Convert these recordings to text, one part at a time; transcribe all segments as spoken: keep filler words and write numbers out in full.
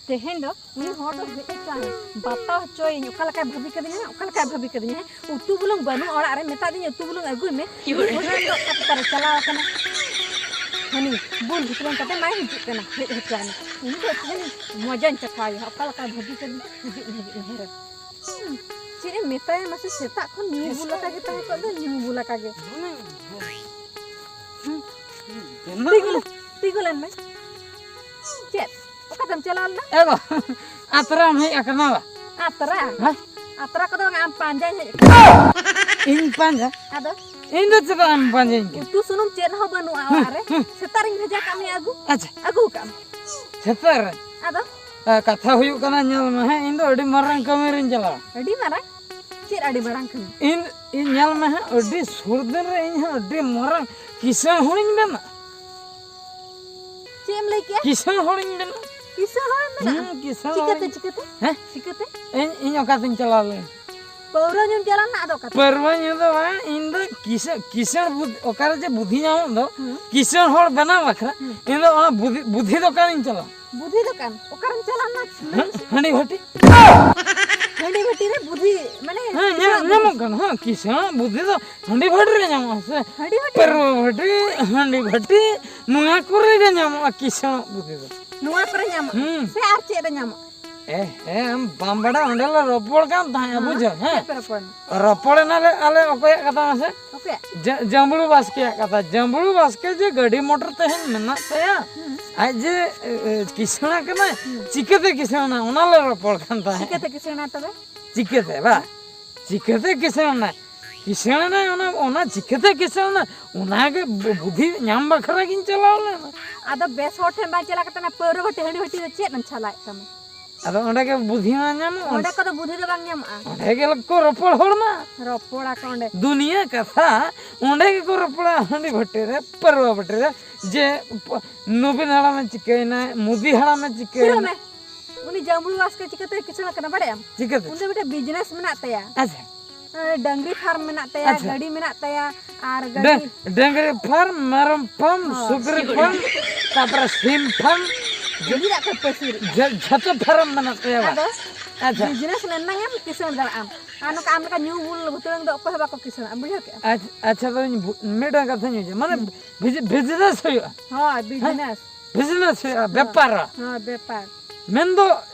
ᱛᱮᱦᱮᱧ ᱫᱚ ᱩᱱᱤ ᱦᱚᱲ ᱫᱚ ᱦᱮᱡ ᱦᱚᱪᱚᱣᱟᱭ ᱢᱮ, ᱵᱟᱛᱟᱣ ᱦᱚᱪᱚᱭᱮᱧ᱾ ᱚᱠᱟ ᱞᱮᱠᱟᱭ ᱵᱷᱟᱹᱵᱤ ᱠᱟᱫᱤᱧᱟ, ᱚᱠᱟ ᱞᱮᱠᱟᱭ ᱵᱷᱟᱹᱵᱤ ᱠᱟᱫᱤᱧᱟ᱾ ᱦᱮᱸ, ᱩᱛᱩ ᱵᱩᱞᱩᱝ ᱵᱟᱹᱱᱩᱜ ᱚᱲᱟᱜ ᱨᱮ, ᱢᱮᱛᱟ ᱫᱤᱧ ᱩᱛᱩ ᱵᱩᱞᱩᱝ ᱟᱹᱜᱩᱭ ᱢᱮ᱾ ᱩᱱᱤ ᱦᱚᱲ ᱫᱚ ᱚᱠᱟ ᱛᱮ ᱪᱟᱞᱟᱣ ᱟᱠᱟᱱᱟ? ᱦᱟᱹᱱᱤ ᱵᱩᱞ ᱵᱷᱤᱛᱨᱟᱹ ᱠᱟᱛᱮ ᱢᱟᱭ ᱦᱤᱡᱩᱜ ᱠᱟᱱᱟ, ᱦᱮᱡ ᱦᱚᱪᱚᱣᱟᱭ ᱢᱮ᱾ ᱩᱱᱤ ᱫᱚ ᱛᱮᱦᱮᱧ ᱢᱚᱡᱟᱧ ᱪᱟᱠᱷᱟᱣᱟᱭᱟ, ᱚᱠᱟ ᱞᱮᱠᱟᱭ ᱵᱷᱟᱹᱵᱤ ᱠᱟᱫᱤᱧᱟ᱾ ᱦᱤᱡᱩᱜ ᱢᱮ, ᱦᱤᱡᱩᱜ ᱢᱮ, ᱦᱮᱨᱮ᱾ ᱦᱩᱸ, ᱪᱮᱫ ᱮᱢ ᱢᱮᱛᱟᱭᱟ ᱢᱟᱥᱮ, ᱥᱮᱛᱟᱜ ᱠᱷᱚᱱ ᱧᱩ ᱵᱩᱞ ᱟᱠᱟ ᱜᱮ ᱛᱟᱦᱮᱸ ᱠᱚᱜ ᱫᱚ, ᱧᱩ ᱵᱩᱞ ᱟᱠᱟ ᱜᱮ᱾ ᱦᱩᱸ᱾ ᱛᱤᱸᱜᱩ ᱞᱮᱱ, ᱛᱤᱸᱜᱩ ᱞᱮᱱ ᱢᱮ᱾ ᱪᱮᱫ? ᱚᱠᱟᱛᱮᱢ ᱪᱟᱞᱟᱣ ᱞᱮᱱᱟ? ᱮ ᱵᱟ, ᱟᱛᱨᱟᱢ ᱦᱮᱡ ᱟᱠᱟᱱᱟ ᱵᱟ? ᱟᱛᱨᱟ? ᱦᱮᱸ? ᱟᱛᱨᱟ ᱠᱚᱫᱚ ᱵᱟᱝ, ᱟᱢ ᱯᱟᱸᱡᱟᱧ ᱦᱮᱡ ᱟᱠᱟᱱᱟ᱾ ᱤᱧ ᱯᱟᱸᱡᱟ? ᱟᱫᱚ? ᱤᱧ ᱫᱚ ᱪᱮᱫᱟᱜ ᱮᱢ ᱯᱟᱸᱡᱟᱧ ᱠᱟᱱᱟ? ᱩᱛᱩ ᱥᱩᱱᱩᱢ ᱪᱮᱫ ᱦᱚᱸ ᱵᱟᱹᱱᱩᱜᱼᱟ ᱚᱲᱟᱜ ᱨᱮ᱾ ᱦᱩᱸ᱾ ᱥᱮᱛᱟᱜ ᱨᱤᱧ ᱵᱷᱮᱡᱟ ᱠᱟᱜ ᱢᱮᱭᱟ ᱟᱹᱜᱩ᱾ ᱟᱪᱪᱷᱟ᱾ ᱟᱹᱜᱩ ᱠᱟᱜ ᱢᱮ᱾ ᱥᱮᱛᱟᱜ ᱨᱮ? ᱟᱫᱚ? ᱮ, ᱠᱟᱛᱷᱟ ᱦᱩᱭᱩᱜ ᱠᱟᱱᱟ, ᱧᱮᱞ ᱢᱮ ᱦᱮᱸ, ᱤᱧ ᱫᱚ ᱟᱹᱰᱤ ᱢᱟᱨᱟᱝ ᱠᱟᱹᱢᱤ ᱨᱤᱧ ᱪᱟᱞᱟᱣᱟ᱾ ᱟᱹᱰᱤ ᱢᱟᱨᱟᱝ? ᱪᱮᱫ ᱟᱹᱰᱤ ᱢᱟᱨᱟᱝ ᱠᱟᱹᱢᱤ? ᱤᱧ, ᱤᱧ ᱧᱮᱞ ᱢᱮ ᱦᱟᱸᱜ, ᱟᱹᱰᱤ ᱥᱩᱨ ᱫᱤᱱ ᱨᱮ ᱤᱧ ᱦᱚᱸ ᱟᱹᱰᱤ ᱢᱟᱨᱟᱝ ᱠᱤᱥᱟᱹᱬ ᱦᱚᱲᱤᱧ ᱵᱮᱱᱟᱜᱼᱟ᱾ ᱪᱮᱫ ᱮᱢ ᱞᱟᱹᱭ ᱠᱮᱜᱼᱟ? ᱠᱤᱥᱟᱹᱬ ᱦᱚᱲᱤᱧ ᱵᱮᱱᱟᱜᱼᱟ᱾ ᱠᱤᱥᱟᱹᱬ ᱦᱚᱲᱮᱢ ᱵᱮᱱᱟᱜᱼᱟ? ᱦᱩᱸ, ᱠᱤᱥᱟᱹᱬ ᱪᱤᱠᱟᱹᱛᱮ, ᱦᱚᱲᱤᱧ᱾ ᱪᱤᱠᱟᱹᱛᱮ? ᱦᱮᱸ? ᱪᱤᱠᱟᱹᱛᱮ? ᱤᱧ, ᱤᱧ ᱚᱠᱟᱛᱤᱧ ᱪᱟᱞᱟᱣ ᱞᱮᱱ? ᱯᱟᱹᱣᱨᱟᱹ ᱧᱩᱢ ᱪᱟᱞᱟᱣ ᱞᱮᱱᱟ, ᱟᱫᱚ ᱚᱠᱟᱛᱮ? ᱯᱟᱹᱣᱨᱟᱹ ᱧᱩ ᱫᱚ ᱵᱟᱝ, ᱤᱧ ᱫᱚ ᱠᱤᱥᱟᱹᱬ, ᱠᱤᱥᱟᱹᱬ ᱵᱩᱫ-, ᱚᱠᱟᱨᱮ ᱡᱮ ᱵᱩᱫᱷᱤ ᱧᱟᱢᱚᱜ ᱫᱚ, ᱦᱩᱸ᱾ ᱠᱤᱥᱟᱹᱬ ᱦᱚᱲ ᱵᱮᱱᱟᱣ ᱵᱟᱠᱷᱨᱟ, ᱦᱩᱸ᱾ ᱤᱧ ᱫᱚ ᱚᱱᱟ ᱵᱩᱫᱷᱤ, ᱵᱩᱫᱷᱤ ᱫᱚᱠᱟᱱᱤᱧ ᱪᱟᱞᱟᱜᱼᱟ᱾ ᱵᱩᱫᱷᱤ ᱫᱚᱠᱟᱱ? ᱚᱠᱟᱨᱮᱢ ᱪᱟᱞᱟᱣ ᱞᱮᱱᱟ? ᱦᱮᱸ? ᱦᱟᱺᱰᱤ ᱵᱷᱟᱹᱴᱤ᱾ ᱦᱟᱺᱰᱤ ᱵᱷᱟᱹᱴᱤ ᱨᱮ ᱵᱩᱫᱷᱤ, ᱢᱟᱱᱮ, ᱦᱮᱸ, ᱧᱟᱢ-, ᱠᱤᱥᱟᱹᱬ ᱧᱟᱢᱚᱜ ᱠᱟᱱᱟ᱾ ᱦᱮᱸ, ᱠᱤᱥᱟᱹᱬᱟᱜ ᱵᱩᱫᱷᱤ ᱫᱚ ᱦᱟᱺᱰᱤ ᱵᱷᱟᱹᱴᱤ ᱨᱮ ᱧᱟᱢᱚᱜᱼᱟ ᱥᱮ? ᱦᱟᱺᱰᱤ ᱵᱷᱟᱹᱴᱤ? ᱯᱟᱹᱨᱣᱟᱹ ᱵᱷᱟᱹᱴᱤ, ᱦᱟᱺᱰᱤ ᱵᱷᱟᱹᱴᱤ, ᱱᱚᱣᱟ ᱠᱚᱨᱮ ᱜᱮ ᱧᱟᱢᱚᱜᱼᱟ ᱠᱤᱥᱟᱹᱬᱟᱜ ᱵᱩᱫᱷᱤ ᱫᱚ᱾ ᱱᱚᱣᱟ ᱠᱚᱨᱮ ᱧᱟᱢᱚᱜᱼᱟ? ᱦᱩᱸ᱾ ᱥᱮ ᱟᱨ ᱪᱮᱫ ᱨᱮ ᱧᱟᱢᱚᱜᱼᱟ? ᱮ, ᱦᱮᱸ, ᱟᱢ ᱵᱟᱢ ᱵᱟᱰᱟᱭᱟ, ᱚᱸᱰᱮ ᱞᱮ ᱨᱚᱯᱚᱲ ᱠᱟᱱ ᱛᱟᱦᱮᱸᱜᱼᱟ, ᱦᱮᱸ, ᱵᱩᱡᱷᱟᱹᱣ, ᱦᱮᱸ? ᱪᱮᱫ ᱯᱮ ᱨᱚᱯᱚᱲ ᱮᱱᱟ? ᱨᱚᱯᱚᱲ ᱮᱱᱟᱞᱮ ᱟᱞᱮ ᱚᱠᱚᱭᱟᱜ ᱠᱟᱛᱷᱟ ᱢᱟᱥᱮ? ᱚᱠᱚᱭᱟᱜ? ᱡᱟ-, ᱡᱟᱸᱵᱽᱲᱩ ᱵᱟᱥᱠᱮᱭᱟᱜ ᱠᱟᱛᱷᱟ᱾ ᱡᱟᱸᱵᱽᱲᱩ ᱵᱟᱥᱠᱮ ᱡᱮ ᱜᱟᱹᱰᱤ ᱢᱚᱴᱚᱨ ᱛᱮᱦᱮᱧ ᱢᱮᱱᱟᱜ ᱛᱟᱭᱟ, ᱦᱩᱸ᱾ ᱟᱡ ᱡᱮ, ᱮ, ᱮ, ᱠᱤᱥᱟᱹᱬ ᱠᱟᱱᱟᱭ, ᱦᱩᱸ᱾ ᱪᱤᱠᱟᱹᱛᱮ ᱠᱤᱥᱟᱹᱬ ᱮᱱᱟ, ᱚᱱᱟ ᱞᱮ ᱨᱚᱯᱚᱲ ᱠᱟᱱ ᱛᱟᱦᱮᱸᱫ᱾ ᱪᱤᱠᱟᱹᱛᱮ ᱠᱤᱥᱟᱹᱬ ᱮᱱᱟ ᱛᱚᱵᱮ? ᱪᱤᱠᱟᱹᱛᱮ ᱵᱟ? ᱪᱤᱠᱟᱹᱛᱮ ᱠᱤᱥᱟᱹᱬ ᱮᱱᱟᱭ? ᱠᱤᱥᱟᱹᱬ ᱮᱱᱟᱭ, ᱚᱱᱟ, ᱚᱱᱟ ᱪᱤᱠᱟᱹᱛᱮ ᱠᱤᱥᱟᱹᱬ ᱮᱱᱟᱭ? ᱚᱱᱟᱜᱮ ᱵᱩ-, ᱵᱩᱫᱷᱤ ᱧᱟᱢ ᱵᱟᱠᱷᱨᱟ ᱜᱤᱧ ᱪᱟᱞᱟᱣ ᱞᱮᱱᱟ᱾ ᱟᱫᱚ ᱵᱮᱥ ᱦᱚᱲ ᱴᱷᱮᱱ ᱵᱟᱭ ᱪᱟᱞᱟᱣ ᱠᱟᱛᱮ ᱚᱱᱟ ᱯᱟᱹᱣᱨᱟᱹ ᱵᱷᱟᱹᱴᱤ, ᱦᱟᱺᱰᱤ ᱵᱷᱟᱹᱴᱤ ᱫᱚ ᱪᱮᱫ ᱮᱢ ᱪᱟᱞᱟᱣᱮᱫ ᱛᱟᱢᱟ? ᱟᱫᱚ ᱚᱸᱰᱮ ᱜᱮ ᱵᱩᱫᱷᱤ ᱢᱟ ᱧᱟᱢᱚᱜ᱾ ᱚᱸᱰᱮ ᱠᱚᱫᱚ ᱵᱩᱫᱷᱤ ᱫᱚ ᱵᱟᱝ ᱧᱟᱢᱚᱜᱼᱟ᱾ ᱚᱸᱰᱮ ᱜᱮ ᱠᱚ ᱨᱚᱯᱚᱲ ᱦᱚᱲ ᱢᱟ᱾ ᱨᱚᱯᱚᱲᱟᱠᱚ ᱚᱸᱰᱮ᱾ ᱫᱩᱱᱤᱭᱟᱹ ᱠᱟᱛᱷᱟ ᱚᱸᱰᱮ ᱜᱮᱠᱚ ᱨᱚᱯᱚᱲᱟ, ᱦᱟᱺᱰᱤ ᱵᱷᱟᱹᱴᱤ ᱨᱮ, ᱯᱟᱹᱨᱣᱟᱹ ᱵᱷᱟᱹᱴᱤ ᱨᱮ, ᱡᱮ ᱯ-, ᱱᱚᱵᱤᱱ ᱦᱟᱲᱟᱢᱮ ᱪᱤᱠᱟᱹᱭᱮᱱᱟ, ᱢᱳᱫᱤ ᱦᱟᱲᱟᱢᱮ ᱪᱤᱠᱟᱹᱭᱮᱱᱟ᱾ ᱪᱤᱠᱟᱹᱭᱮᱱᱟ? ᱩᱱᱤ ᱡᱟᱢᱵᱽᱲᱩ ᱵᱟᱥᱠᱮ ᱪᱤᱠᱟᱹᱛᱮ ᱠᱤᱥᱟᱹᱬ ᱟᱠᱟᱱᱟ ᱵᱟᱲᱟᱭᱟᱢ? ᱪᱤᱠᱟᱹᱛᱮ? ᱩᱱᱤ ᱫᱚ ᱢᱤᱫᱴᱮᱱ ᱵᱤᱡᱽᱱᱮᱥ ᱢᱮᱱᱟᱜ ᱛᱟᱭᱟ᱾ ᱟᱪᱪᱷᱟ᱾ ᱮ, ᱰᱟᱝᱨᱤ ᱯᱷᱟᱨᱢ ᱢᱮᱱᱟᱜ ᱛᱟᱭᱟ, ᱟᱪᱪᱷᱟ᱾ ᱜᱟᱹᱰᱤ ᱢᱮᱱᱟᱜ ᱛᱟᱭᱟ, ᱟᱨ ᱜᱟᱹᱰᱤ ᱰᱟᱝ-, ᱰᱟᱝᱨᱤ ᱯᱷᱟᱨᱢ, ᱢᱮᱨᱚᱢ ᱯᱷᱟᱨᱢ, ᱦᱚᱸ᱾ ᱥᱩᱠᱨᱤ ᱯᱷᱟᱨᱢ, ᱛᱟᱯᱚᱨᱮ ᱥᱤᱢ ᱯᱷᱟᱨᱢ, ᱡᱤᱞᱤ ᱨᱟᱜ ᱠᱚ ᱯᱟᱹᱥᱤᱨ᱾ ᱡᱷᱚ- ᱡᱷᱚᱛᱚ ᱯᱷᱟᱨᱟᱢ ᱢᱮᱱᱟᱜ ᱛᱟᱭᱟ ᱵᱟ? ᱟᱫᱚ ᱟᱪᱪᱷᱟ᱾ ᱵᱤᱡᱽᱱᱮᱥ ᱞᱮᱱ ᱱᱟᱝ ᱮᱢ ᱠᱤᱥᱟᱹᱬ ᱫᱟᱲᱮᱭᱟᱜ ᱟᱢ᱾ ᱟᱨ ᱱᱚᱝᱠᱟ ᱟᱢ ᱞᱮᱠᱟ ᱧᱩ ᱵᱩᱞ ᱵᱷᱩᱛᱲᱟᱹᱝ ᱫᱚ ᱚᱠᱚᱭ ᱦᱚᱸ ᱵᱟᱠᱚ ᱠᱤᱥᱟᱹᱬᱟ, ᱵᱩᱡᱷᱟᱹᱣ ᱠᱮᱜᱼᱟ? ᱟᱪ- ᱟᱪᱪᱷᱟ, ᱛᱚᱵᱮᱧ ᱵᱩ- ᱢᱤᱫᱴᱟᱝ ᱠᱟᱛᱷᱟᱧ ᱵᱩᱡᱷᱟᱹᱣᱟ, ᱢᱟᱱᱮ ᱦᱩᱸ᱾ ᱵᱤᱡ- ᱵᱤᱡᱽᱱᱮᱥ ᱦᱩᱭᱩᱜᱼᱟ᱾ ᱦᱳᱭ, ᱵᱤᱡᱽᱱᱮᱥ᱾ ᱵᱤᱡᱽᱱᱮᱥ ᱦᱩᱭᱩᱜᱼᱟ, ᱦᱳᱭ᱾ ᱵᱮᱯᱟᱨ᱾ ᱦᱳᱭ, ᱵᱮᱯᱟᱨ᱾ ᱢᱮᱱᱫᱚ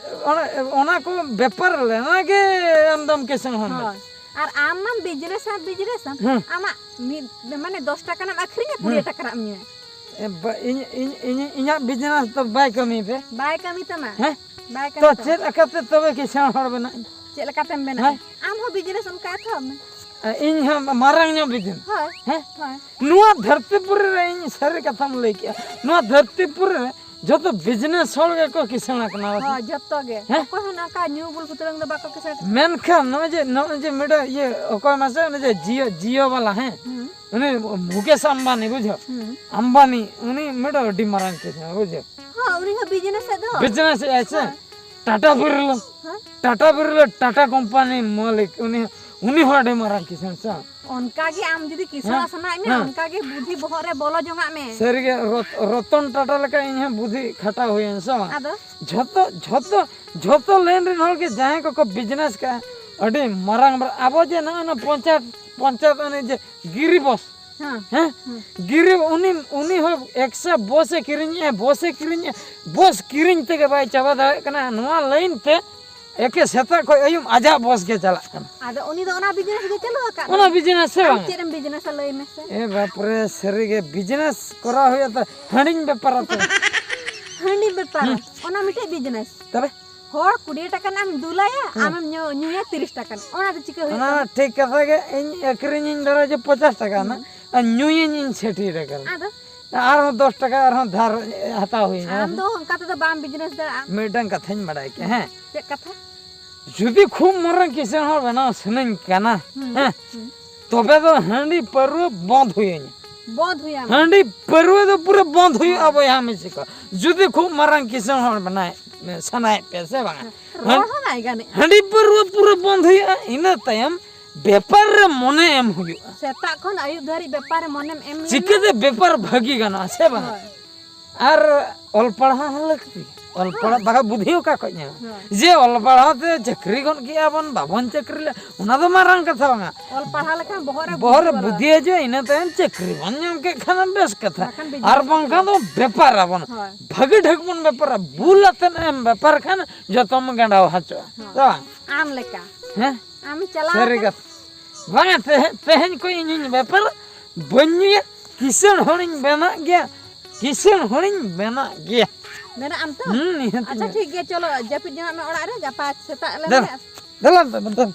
ᱚᱱᱟ, ᱚᱱᱟ ᱠᱚ ᱵᱮᱯᱟᱨ ᱞᱮᱱᱟ ᱜᱮ ᱟᱢᱫᱚᱢ ᱠᱤᱥᱟᱹᱬ ᱦᱚᱲ ᱫᱚ᱾ ᱦᱳᱭ᱾ ᱟᱨ ᱟᱢ ᱢᱟᱢ ᱵᱤᱡᱽᱱᱮᱥᱟ, ᱵᱤᱡᱽᱱᱮᱥᱟᱢ᱾ ᱦᱩᱸ᱾ ᱟᱢᱟᱜ ᱢᱤᱫ, ᱢᱟᱱᱮ ᱫᱚᱥ ᱴᱟᱠᱟ ᱨᱮᱱᱟᱜ ᱟᱹᱠᱷᱨᱤᱧᱟ, ᱠᱩᱲᱤ ᱦᱩᱸ᱾ ᱴᱟᱠᱟ ᱨᱮᱱᱟᱜ ᱮᱢ ᱧᱩᱭᱟ᱾ ᱮ, ᱵᱟ, ᱤᱧ, ᱤᱧ, ᱤᱧ, ᱤᱧᱟᱹᱜ ᱵᱤᱡᱽᱱᱮᱥ ᱫᱚ ᱵᱟᱭ ᱠᱟᱹᱢᱤ ᱯᱮ᱾ ᱵᱟᱭ ᱠᱟᱹᱢᱤ ᱛᱟᱢᱟ᱾ ᱦᱮᱸ? ᱵᱟᱭ ᱠᱟᱹᱢᱤ ᱛᱚ ᱛᱟᱢᱟ᱾ ᱪᱮᱫ ᱞᱮᱠᱟᱛᱮ ᱛᱚᱵᱮ ᱠᱤᱥᱟᱹᱬ ᱦᱚᱲ ᱵᱮᱱᱟᱜ ᱤᱧ? ᱪᱮᱫ ᱞᱮᱠᱟᱛᱮᱢ ᱵᱮᱱᱟᱜᱼᱟ? ᱦᱮᱸ? ᱟᱢ ᱦᱚᱸ ᱵᱤᱡᱽᱱᱮᱥ ᱚᱱᱠᱟ ᱮᱛᱚᱦᱚᱵ ᱢᱮ᱾ ᱮ, ᱤᱧ ᱦᱚᱸ ᱢᱟᱨᱟᱝ ᱧᱚᱜ ᱵᱤᱡᱽᱱᱮᱥ᱾ ᱦᱳᱭ᱾ ᱦᱮᱸ? ᱦᱳᱭ᱾ ᱱᱚᱣᱟ ᱫᱷᱟᱹᱨᱛᱤ ᱯᱩᱨᱤ ᱨᱮ ᱤᱧ ᱥᱟᱹᱨᱤ ᱠᱟᱛᱷᱟᱢ ᱞᱟᱹᱭ ᱠᱮᱜᱼᱟ᱾ ᱱᱚᱣᱟ ᱫᱷᱟᱹᱨᱛᱤ ᱯᱩᱨᱤ ᱨᱮ ᱡᱚᱛᱚ ᱵᱤᱡᱽᱱᱮᱥ ᱦᱚᱲ ᱜᱮᱠᱚ ᱠᱤᱥᱟᱹᱬ ᱟᱠᱟᱱᱟ᱾ ᱦᱳᱭ, ᱡᱚᱛᱚ ᱜᱮ᱾ ᱦᱮᱸ? ᱚᱠᱚᱭ ᱦᱚᱸ ᱱᱚᱝᱠᱟ ᱧᱩ ᱵᱩᱞ ᱵᱷᱩᱛᱲᱟᱹᱝ ᱫᱚ ᱵᱟᱠᱚ ᱠᱤᱥᱟᱹᱬ ᱟᱠᱟᱱᱟ᱾ ᱢᱮᱱᱠᱷᱟᱱ ᱱᱚᱜᱼᱚᱭ ᱡᱮ, ᱱᱚᱜᱼᱚᱭ ᱡᱮ ᱢᱤᱫᱴᱮᱡ ᱤᱭᱟᱹ, ᱚᱠᱚᱭ ᱢᱟᱥᱮ, ᱩᱱᱤ ᱡᱮ ᱡᱤᱭᱳ, ᱡᱤᱭᱳ ᱵᱟᱞᱟ, ᱦᱮᱸ? ᱦᱩᱸ᱾ ᱩᱱᱤ ᱢᱩᱠᱮᱥ ᱟᱢᱵᱟᱱᱤ, ᱵᱩᱡᱷᱟᱹᱣ? ᱦᱩᱸ᱾ ᱟᱢᱵᱟᱱᱤ, ᱩᱱᱤ ᱢᱤᱫᱴᱮᱡ ᱟᱹᱰᱤ ᱢᱟᱨᱟᱝ ᱠᱤᱥᱟᱹᱬ, ᱵᱩᱡᱷᱟᱹᱣ? ᱦᱳᱭ, ᱩᱱᱤ ᱦᱚᱸ ᱵᱤᱡᱽᱱᱮᱥ ᱮᱫ ᱫᱚ᱾ ᱵᱤᱡᱽᱱᱮᱥ ᱮᱫ ᱟᱭ ᱥᱮ? ᱦᱳᱭ᱾ ᱴᱟᱴᱟ ᱵᱤᱨᱞᱟ᱾ ᱦᱮᱸ? ᱴᱟᱴᱟ ᱵᱤᱨᱞᱟ, ᱴᱟᱴᱟ ᱠᱳᱢᱯᱟᱱᱤ ᱢᱟᱹᱞᱤᱠ, ᱩᱱᱤ, ᱩᱱᱤ ᱦᱚᱸ ᱟᱹᱰᱤ ᱢᱟᱨᱟᱝ ᱠᱤᱥᱟᱹᱬ ᱥᱮ? ᱚᱱᱠᱟ ᱜᱮ ᱟᱢ ᱡᱩᱫᱤ ᱠᱤᱥᱟᱹᱬ ᱦᱮᱸ, ᱥᱟᱱᱟᱭᱮᱫ ᱢᱮᱭᱟ, ᱦᱮᱸ᱾ ᱚᱱᱠᱟ ᱜᱮ ᱵᱩᱫᱷᱤ ᱵᱚᱦᱚᱜ ᱨᱮ ᱵᱚᱞᱚ ᱡᱚᱝᱟᱜ ᱢᱮ᱾ ᱥᱟᱹᱨᱤᱜᱮ ᱨᱚᱛ-, ᱨᱚᱛᱚᱱ ᱴᱟᱴᱟ ᱞᱮᱠᱟ ᱤᱧ ᱦᱚᱸ ᱵᱩᱫᱷᱤ ᱠᱷᱟᱴᱟᱣ ᱦᱩᱭᱮᱱ ᱥᱮ ᱵᱟᱝ? ᱟᱫᱚ? ᱡᱷᱚᱛᱚ, ᱡᱷᱚᱛᱚ, ᱡᱷᱚᱛᱚ ᱞᱟᱭᱤᱱ ᱨᱮᱱ ᱦᱚᱲ ᱜᱮ ᱡᱟᱦᱟᱸᱭ ᱠᱚᱠᱚ ᱵᱤᱡᱽᱱᱮᱥ ᱠᱟᱜᱼᱟ, ᱟᱹᱰᱤ ᱢᱟᱨᱟᱝ ᱢᱟᱨᱟᱝ, ᱟᱵᱚ ᱡᱮ ᱱᱚᱜᱼᱚᱭ ᱱᱚᱣᱟ ᱯᱚᱧᱪᱟᱭᱮᱛ, ᱯᱚᱧᱪᱟᱭᱮᱛ ᱚᱱᱮ ᱡᱮ ᱜᱤᱨᱤ ᱵᱚᱥ, ᱦᱮᱸ᱾ ᱦᱮᱸ? ᱦᱮᱸ᱾ ᱜᱤᱨᱤ ᱩᱱᱤ, ᱩᱱᱤ ᱦᱚᱸ ᱮᱠᱥᱟ ᱵᱚᱥ ᱮ ᱠᱤᱨᱤᱧᱮᱜᱼᱟ, ᱵᱚᱥ ᱮ ᱠᱤᱨᱤᱧᱮᱜᱼᱟ, ᱵᱚᱥ ᱠᱤᱨᱤᱧ ᱛᱮᱜᱮ ᱵᱟᱭ ᱪᱟᱵᱟ ᱫᱟᱲᱮᱭᱟᱜ ᱠᱟᱱᱟ᱾ ᱱᱚᱣᱟ ᱞᱟᱭᱤᱱ ᱛᱮ ᱮᱠᱮ ᱥᱮᱛᱟᱜ ᱠᱷᱚᱱ ᱟᱹᱭᱩᱵ ᱟᱡᱟᱜ ᱵᱚᱥ ᱜᱮ ᱪᱟᱞᱟᱜ ᱠᱟᱱᱟ᱾ ᱟᱫᱚ ᱩᱱᱤ ᱫᱚ ᱚᱱᱟ ᱵᱤᱡᱽᱱᱮᱥ ᱜᱮ ᱪᱟᱹᱞᱩ ᱟᱠᱟᱫ ᱚᱱᱟ ᱫᱚ᱾ ᱵᱤᱡᱽᱱᱮᱥ ᱥᱮ ᱟᱢ ᱵᱟᱝ? ᱪᱮᱫ ᱮᱢ ᱵᱤᱡᱽᱱᱮᱥᱟ ᱞᱟᱹᱭ ᱢᱮᱥᱮ? ᱮ ᱵᱟᱯ ᱨᱮ, ᱥᱟᱹᱨᱤ ᱜᱮ ᱵᱤᱡᱽᱱᱮᱥ ᱠᱚᱨᱟᱣ ᱦᱩᱭᱩᱜᱼᱟ ᱛᱚ, ᱦᱟᱺᱰᱤᱧ ᱵᱮᱯᱟᱨᱟ ᱛᱚ᱾ ᱦᱟᱺᱰᱤ ᱵᱮᱯᱟᱨᱟ? ᱦᱩᱸ᱾ ᱚᱱᱟ ᱢᱤᱫᱴᱮᱡ ᱵᱤᱡᱽᱱᱮᱥ᱾ ᱛᱚᱵᱮ? ᱦᱚᱲ ᱠᱩᱲᱤ ᱴᱟᱠᱟ ᱨᱮᱱᱟᱜ ᱮᱢ ᱫᱩᱞᱟᱭᱟ, ᱦᱩᱸ᱾ ᱟᱢᱮᱢ ᱧᱩ-, ᱧᱩᱭᱟ ᱛᱤᱨᱤᱥ ᱴᱟᱠᱟ ᱨᱮᱱᱟᱜ᱾ ᱚᱱᱟ ᱫᱚ ᱪᱤᱠᱟᱹ ᱦᱩᱭᱩᱜ ᱚᱱᱟ ᱛᱟᱢᱟ? ᱢᱟ ᱴᱷᱤᱠ ᱠᱟᱛᱷᱟ ᱜᱮ, ᱤᱧ ᱟᱹᱠᱷᱨᱤᱧᱤᱧ ᱫᱷᱚᱨᱚ ᱡᱮ ᱯᱚᱪᱟᱥ ᱴᱟᱠᱟ ᱨᱮᱱᱟᱜ, ᱦᱩᱸ᱾ ᱟᱨ ᱧᱩᱭᱟᱹᱧ ᱤᱧ ᱥᱟᱴᱷᱤ ᱴᱟᱠᱟ ᱨᱮᱱᱟᱜ᱾ ᱟᱫᱚ? ᱟᱨᱦᱚᱸ ᱫᱚᱥ ᱴᱟᱠᱟ ᱟᱨᱦᱚᱸ ᱫᱷᱟᱨ ᱦᱟᱛᱟᱣ ᱦᱩᱭᱱᱟ᱾ ᱟᱢ ᱫᱚ ᱚᱱᱠᱟ ᱛᱮᱫᱚ ᱵᱟᱢ ᱵᱤᱡᱽᱱᱮᱥ ᱫᱟᱲᱮᱭᱟᱜᱼᱟ᱾ ᱢᱤᱫᱴᱟᱝ ᱠᱟᱛᱷᱟᱧ ᱵᱟᱲᱟᱭ ᱠᱮᱭᱟ, ᱦᱮᱸ᱾ ᱪᱮᱫ ᱠᱟᱛᱷᱟ? ᱡᱩᱫᱤ ᱠᱷᱩᱵ ᱢᱟᱨᱟᱝ ᱠᱤᱥᱟᱹᱬ ᱦᱚᱲ ᱵᱮᱱᱟᱣ ᱥᱟᱱᱟᱧ ᱠᱟᱱᱟ, ᱦᱩᱸ, ᱦᱮᱸ, ᱦᱩᱸ᱾ ᱛᱚᱵᱮ ᱫᱚ ᱦᱟᱺᱰᱤ ᱯᱟᱹᱨᱣᱟᱹ ᱵᱚᱸᱫᱽ ᱦᱩᱭᱟᱹᱧᱟ᱾ ᱵᱚᱸᱫᱽ ᱦᱩᱭᱟᱢᱟ᱾ ᱦᱟᱺᱰᱤ ᱯᱟᱹᱨᱣᱟᱹ ᱫᱚ ᱯᱩᱨᱟᱹ ᱵᱚᱸᱫᱽ ᱦᱩᱭᱩᱜᱼᱟ, ᱦᱮᱸ᱾ ᱵᱚᱭᱦᱟ ᱢᱤᱥᱤ ᱠᱚ᱾ ᱡᱩᱫᱤ ᱠᱷᱩᱵ ᱢᱟᱨᱟᱝ ᱠᱤᱥᱟᱹᱬ ᱦᱚᱲ ᱵᱮᱱᱟᱣ ᱥᱟᱱᱟᱭᱮᱫ ᱯᱮᱭᱟ, ᱥᱮ ᱵᱟᱝᱟ? ᱦᱮᱸ, ᱨᱚᱲ ᱦᱚᱸ ᱵᱟᱭ ᱜᱟᱱᱮᱜᱼᱟ᱾ ᱦᱟᱺᱰᱤ ᱯᱟᱹᱨᱣᱟᱹ ᱯᱩᱨᱟᱹ ᱵᱚᱸᱫᱽ ᱦᱩᱭᱩᱜᱼᱟ, ᱤᱱᱟᱹ ᱛᱟᱭᱚᱢ ᱵᱮᱯᱟᱨ ᱨᱮ ᱢᱚᱱᱮ ᱮᱢ ᱦᱩᱭᱩᱜᱼᱟ᱾ ᱥᱮᱛᱟᱜ ᱠᱷᱚᱱ ᱟᱹᱭᱩᱵ ᱫᱷᱟᱹᱨᱤᱡ ᱵᱮᱯᱟᱨ ᱨᱮ ᱢᱚᱱᱮᱢ ᱮᱢ ᱞᱮᱱᱟ᱾ ᱪᱤᱠᱟᱹᱛᱮ ᱵᱮᱯᱟᱨ ᱵᱷᱟᱹᱜᱤ ᱜᱟᱱᱚᱜᱼᱟ, ᱥᱮ ᱵᱟᱝᱟ? ᱦᱳᱭ᱾ ᱟᱨ ᱚᱞ ᱯᱟᱲᱦᱟᱣ ᱦᱚᱸ ᱞᱟᱹᱠᱛᱤ᱾ ᱚᱞ ᱯᱟᱲᱦᱟᱣ ᱵᱟᱠᱷᱟᱱ ᱵᱩᱫᱷᱤ ᱚᱠᱟ ᱠᱷᱚᱱ ᱧᱟᱢᱟ? ᱦᱳᱭ᱾ ᱡᱮ ᱚᱞ ᱯᱟᱲᱦᱟᱣ ᱛᱮ ᱪᱟᱹᱠᱨᱤ ᱜᱚᱫ ᱠᱮᱜᱼᱟ ᱵᱚᱱ, ᱵᱟᱵᱚᱱ ᱪᱟᱹᱠᱨᱤ ᱞᱮ, ᱚᱱᱟ ᱫᱚ ᱢᱟᱨᱟᱝ ᱠᱟᱛᱷᱟ ᱵᱟᱝᱟ᱾ ᱚᱞ ᱯᱟᱲᱦᱟᱣ ᱞᱮᱠᱷᱟᱱ ᱵᱚᱦᱚᱜ ᱨᱮ ᱵᱚᱦᱚᱜ ᱨᱮ ᱵᱚᱞᱚ ᱵᱩᱫᱷᱤ ᱦᱤᱡᱩᱜᱼᱟ, ᱤᱱᱟᱹ ᱛᱟᱭᱚᱢ ᱪᱟᱹᱠᱨᱤ ᱵᱚᱱ ᱧᱟᱢ ᱠᱮᱫ ᱠᱷᱟᱱ ᱵᱮᱥ ᱠᱟᱛᱷᱟ᱾ ᱵᱟᱠᱷᱟᱱ business ᱟᱨ ᱵᱟᱝᱠᱷᱟᱱ ᱫᱚ ᱵᱮᱯᱟᱨ ᱟᱵᱚᱱ᱾ ᱦᱳᱭ᱾ ᱵᱷᱟᱹᱜᱤ ᱴᱷᱤᱠ ᱵᱚᱱ ᱵᱮᱯᱟᱨᱟ, ᱵᱩᱞ ᱟᱛᱮᱫ ᱮᱢ ᱵᱮᱯᱟᱨ ᱠᱷᱟᱱ ᱡᱚᱛᱚᱢ ᱜᱟᱸᱰᱟᱣ ᱦᱚᱪᱚᱜᱼᱟ᱾ ᱦᱳᱭ᱾ ᱥᱮ ᱵᱟᱝ? ᱟᱢ ᱞᱮᱠᱟ᱾ ᱦᱮᱸ? ᱟᱢ ᱪᱟᱞᱟᱣ ᱥᱟᱹᱨᱤ ᱟᱠᱟᱱ ᱠᱟᱛᱷᱟ᱾ ᱵᱟᱝᱟ, ᱛᱮᱦᱮᱧ, ᱛᱮᱦᱮᱧ ᱠᱷᱚᱱ ᱤᱧᱤᱧ ᱵᱮᱯᱟᱨᱟ, ᱵᱟᱹᱧ ᱧᱩᱭᱟ, ᱠᱤᱥᱟᱹᱬ ᱦᱚᱲᱤᱧ ᱵᱮᱱᱟᱜ ᱜᱮᱭᱟ, ᱠᱤᱥᱟᱹᱬ ᱦᱚᱲᱤᱧ ᱵᱮᱱᱟᱜ ᱜᱮᱭᱟ᱾ ᱵᱮᱱᱟᱜ ᱟᱢ ᱛᱚ? ᱦᱩᱸ, ᱱᱤᱦᱟᱹᱛ ᱟᱪᱪᱷᱟ, ᱜᱮ᱾ ᱴᱷᱤᱠ ᱜᱮᱭᱟ, ᱪᱚᱞᱚ, ᱡᱟᱹᱯᱤᱫ ᱡᱚᱝᱟᱜ ᱢᱮ ᱚᱲᱟᱜ ᱨᱮ, ᱜᱟᱯᱟ ᱥᱮᱛᱟᱜ ᱞᱮ ᱫᱮᱞᱟ, ᱢᱮ᱾ ᱫᱮᱞᱟ, ᱫᱮᱞᱟ, ᱫᱮᱞᱟ᱾